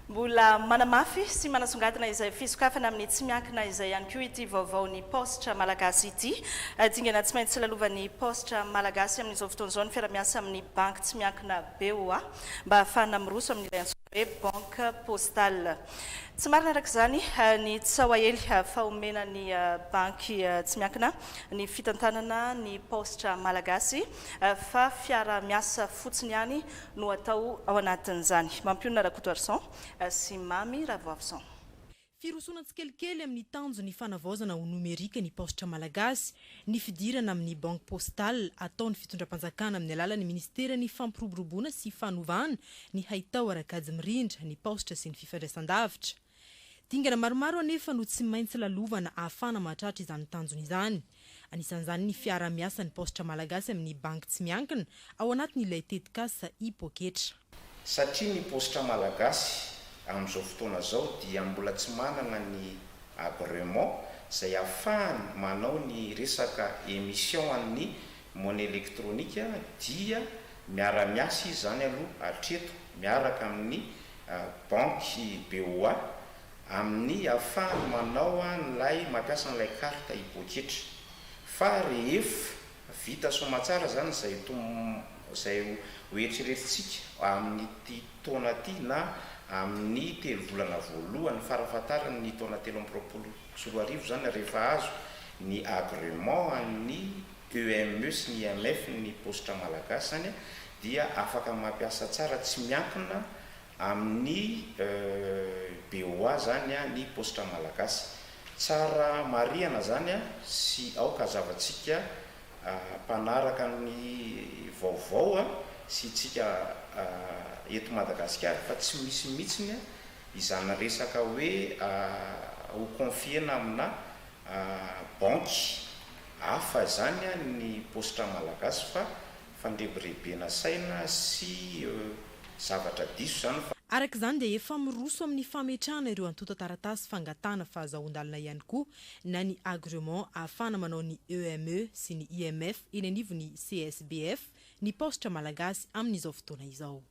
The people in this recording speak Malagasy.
Mbola manamafy sy manasongadina izay fisokafana amin'ny tsy miankina izay ihany koa ity vaovaon'ny Paositra Malagasy ity. Dingana tsy maintsy lalovan'ny Paositra Malagasy amin'izao fotoana izao ny fiara-miasa amin'ny banky tsy miankina BOA mba hahafahana miroso amin'ilay antsoina hoe Banque Postale. Tsy marina araka izany ny tsaho aely fa omena ny banky tsy miankina ny fitantanana ny Paositra Malagasy fa fiara-miasa fotsiny ihany no atao ao anatin'izany. Mampionona Rakotoarison sy Mamy Ravoavison. Firosoana tsikelikely amin'ny tanjon'ny fanavaozana ho nomerika ny paositra malagasy, ny fidirana amin'ny banque postale ataon'ny fitondram-panjakana amin'ny alalan'ny minisiteran'ny fampiroboroboana sy fanovana ny haitao ara-kajy mirindra, ny paositra sy ny fifandraisandavitra. Dingana maromaro anefa no tsy maintsy lalovana ahafahana mahatratra izany tanjona izany. Anisan'izany ny fiaraha-miasan'ny Paositra Malagasy amin'ny banky tsy miankina ao anatin'ilay tetikasa e-poketra. Satria ny Paositra Malagasy amin'izao fotoana izao dia mbola tsy manana ny agrément izay ahafahany manao ny resaka émission an'ny monnaie électronique dia miara-miasa izy izany aloha hatreto miaraka amin'ny banky BOA amin'ny ahafahany manao an'ilay mampiasa an'ilay carte hipoketra. Fa rehefa vita soamatsara izany izay izay ho eritreretintsika amin'ity taona ity na amin'ny telo volana voalohany farafahatarany ny taona 2023 izany rehefa azo ny agrément an'ny EME sy ny IMF ny paositra malagasy izany dia afaka mampiasa tsara tsy miankina Amin'ny BOA zany ny paositra malagasy. Tsara marihana zany sy aoka hazavantsika mpanaraka ny vaovao sy tsika eto Madagasikara fa tsy misy mitsiny izany resaka hoe ho confier-na amina banky hafa izany ny paositra malagasy fa Fandrebirebena saina sy zavatra diso izany fa. Araka izany dia efa miroso amin'ny fametrahana ireo antontan-taratasy fangatahana fahazahoan-dalana ihany koa na ny agrément ahafahana manao ny EME sy ny IMF eny anivon'ny CSBF ny paositra malagasy amin'izao fotoana izao.